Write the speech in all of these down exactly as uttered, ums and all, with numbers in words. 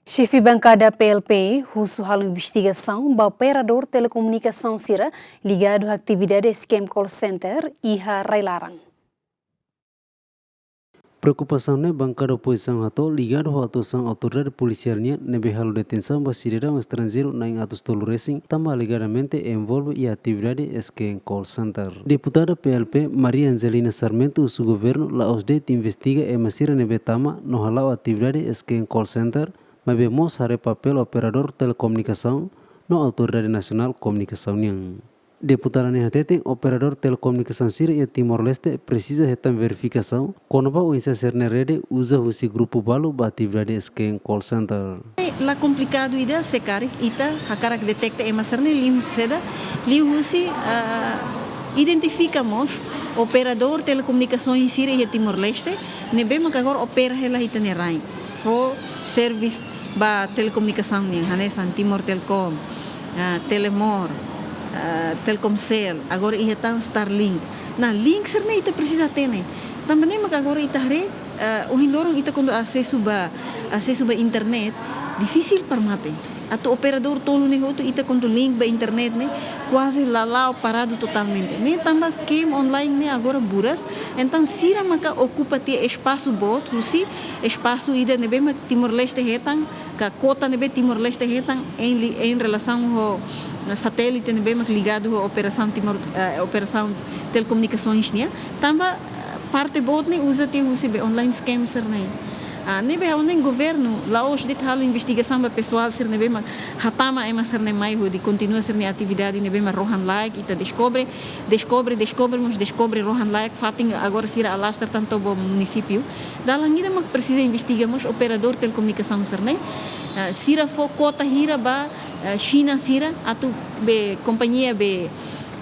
Xefe bankada P L P husu halo investigasaun ba operadór telekomunikasaun sira ligadu atividade scam call center iha rai-laran. Preokupasaun ne'e bankada opozisaun hato'o ligadu ho atuasaun autoridade polisiál nian ne'ebé halo detensaun ba sidadaun estranjeiru na'in atus tolu resin, tanba alegadamente envolve iha atividade scam call center. Deputada P L P Maria Angelina Sarmento husu governu la'ós de'it investiga ema sira ne'ebé tama no hala'o atividade scam call center, maibé mós haree papél operadór telekomunikasaun no Autoridade Nasionál Komunikasaun nian. Deputada ne'e hateten operadór telekomunikasaun sira iha Timor-Leste presiza hetan verifikasaun kona-ba oinsá sira-nia rede uza husi grupu balu ba atividade scam call center. La komplikadu ida se karik ita hakarak deteta ema sira-ne'e liuhusi saida, liuhusi, ah, identifika mós operadór telekomunikasaun sira iha Timor-Leste ne'ebé maka agora opera hela iha ita-nia rain. Fó servisu ba telekomunikasaun nian, hanesan Timor Telecom, ah, Telemor, ah, Telkomcel, agora iha tan Starlink. Nah, link sira-ne'e ita presiza hatene. Tanba ne'e maka agora ita haree, ah, ohin loron ita kuandu asesu ba, asesu ba internet, difisil para mate. Atu operadór tolu ne'e hotu ita kuandu link ba internet ne'e, kuaze la la'o, paradu totalmente. Ne'e tanba scam online ne'e agora buras, entaun sira maka okupa tiha espasu boot, husi espasu ida ne'ebé mak Timor-Leste hetan, ka kota ne'ebé Timor-Leste hetan, em li-, em relasaun ho, eh, satélite ne'ebé mak ligadu ho operasaun Timor, eh, operasaun telekomunikasaun nian. Tanba, eh, parte boot ne'e uza tiha husi be online scam sira-ne'e. Ah, ne'ebé ha'u hanoin governu la'ós de'it halo investigasaun ba pesoál sira ne'ebé mak hatama ema sira-ne'e mai hodi kontinua sira-nia atividade ne'ebé mak rohan-laek, ita deskobre, deskobre, deskobre, mós deskobre rohan-laek, fatin agora sira alastra tan to'o ba munisípiu. Dalan ida mak presiza investiga mós operadór telekomunikasaun sira-ne'e. Ah, sira fó kota hira ba, ah, Xina sira atu be kompañia be,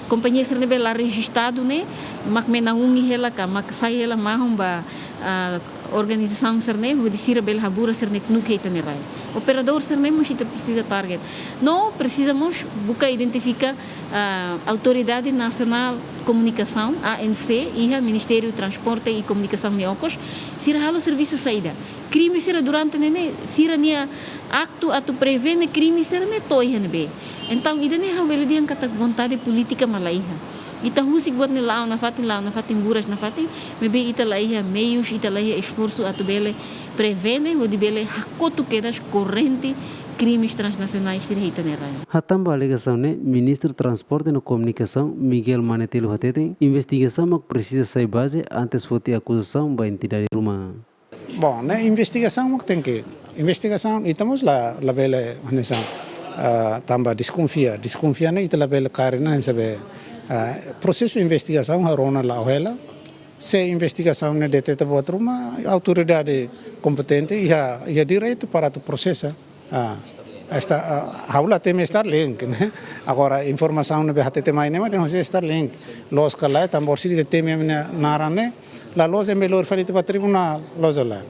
kompañia sira ne'ebé la rejistadu ne'e, mak menaungi hela ka, mak sai hela mahon ba, ah, organizasaun sira-ne'e, hodi sira bele haburas sira-nia knuk iha ita-nia rai. Operadór sira-ne'e mós ita presiza target. No presiza mós buka identifika, ah, Autoridade Nasionál Komunikasaun, A N C, iha Ministériu Transporte i Komunikasaun nia okos, sira halo servisu saida. Krime sira durante ne'e ne'e, sira-nia aktu atu prevene krime sira-ne'e to'o iha ne'ebé. Entaun, ida-ne'e ha'u bele dehan katak vontade polítika mak la iha. Ita husik buat ne'e la'o nafatin, la'o nafatin, buras nafatin, maibé ita la iha meius, ita la iha esforsu atu bele prevene, hodi bele hakotu kedas korrente krimes transnasionais sira iha ita-nia rain. Hatán ba alegasaun ne'e, Ministru Transporte no Komunikasaun, Miguel Manetelu hateten, investigasaun mak presiza sai baze antes foti akuzasaun ba entidade ruma. Bom, ne'e investigasaun mak tenke, investigasaun ita mós la, labele hanesan, ah, tanba deskonfia. Deskonfia ne'e ita labele kaer ona, ne'e sebe, ah, prosesu investigasaun ha'u rona la'o hela. Se investigasaun ne'e deteta buat ruma, autoridade kompetente iha, iha direitu para atu prosesa. Ah, esta, ah, ha'u la temi Starlink, ne'e. Agora, informasaun ne'ebé hatete mai ne'e mak dehan husi Starlink. Loos ka lae, tanba orsida ita temi ami-nia naran ne'e, la loos ema bele lori fali ita ba tribunál, loos ka lae.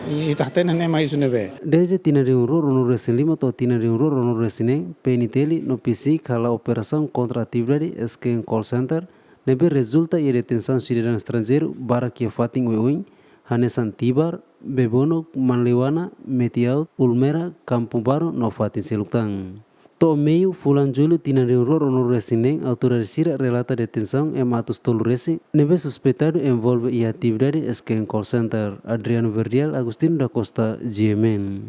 I ita hatene ne'e mak isu ne'ebé. Dezde tinan rihun rua ruanulu resin lima to'o tinan rihun rua ruanulu resin neen, P N T L no PCIC hala'o operasaun kontra atividade scam call center, ne'ebé rezulta iha detensaun sidadaun estranjeiru barak iha fatin oioin, hanesan Tibar, Bebonuk, Manleuana, Metiaut, Ulmera, Kampu Baru no fatin seluk tan. To'o meiu fulan Jullu tinan rihun rua ruanulu resin neen, autoridade sira relata detensaun ema atus tolu resin, ne'ebé suspeitadu envolve iha atividade scam call center. Adriano Verdial, Agostinho da Costa, G M N.